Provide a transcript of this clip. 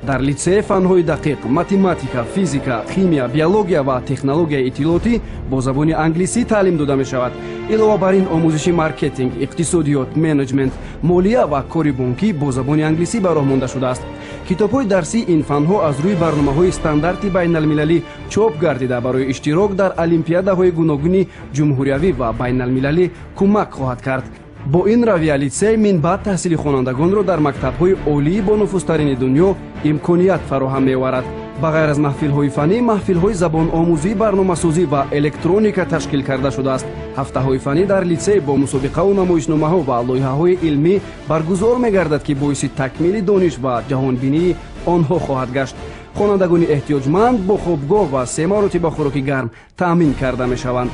Дар литсей фанҳои дақиқ, математика, физика, химия, биология ва технологияи иттилоотӣ бо забони англисӣ таълим дода мешавад. Илова бар ин, омӯзиши маркетинг, иқтисодиёт, менеҷмент, молия ва кори бонкӣ бо забони англисӣ ба роҳ монда шудааст. Китобҳои дарсии ин фанҳо аз рӯи барномаҳои стандарти байналмилалӣ чоп гардида, барои иштирок дар олимпиадаҳои гуногуни ҷумҳуриявӣ ва байналмилалӣ кӯмак хоҳад кард. Бо ин равия литсей минбаъд таҳсили хонандагонро дар мактабҳои олии бонуфузтарини дунё имконият фароҳам меоварад. Ба ғайр аз маҳфилҳои фаннӣ, маҳфилҳои забономӯзӣ, барномасозӣ ва электроника ташкил карда шудааст. Ҳафтаҳои фаннӣ дар литсей бо мусобиқаву намоишномаҳо ва лоиҳаҳои илмӣ баргузор мегардад, ки боиси такмили дониш ва ҷаҳонбинии онҳо хоҳад гашт. Хонандагони эҳтиёҷманд бо хобгоҳ ва се маротиба хӯроки гарм таъмин карда мешаванд.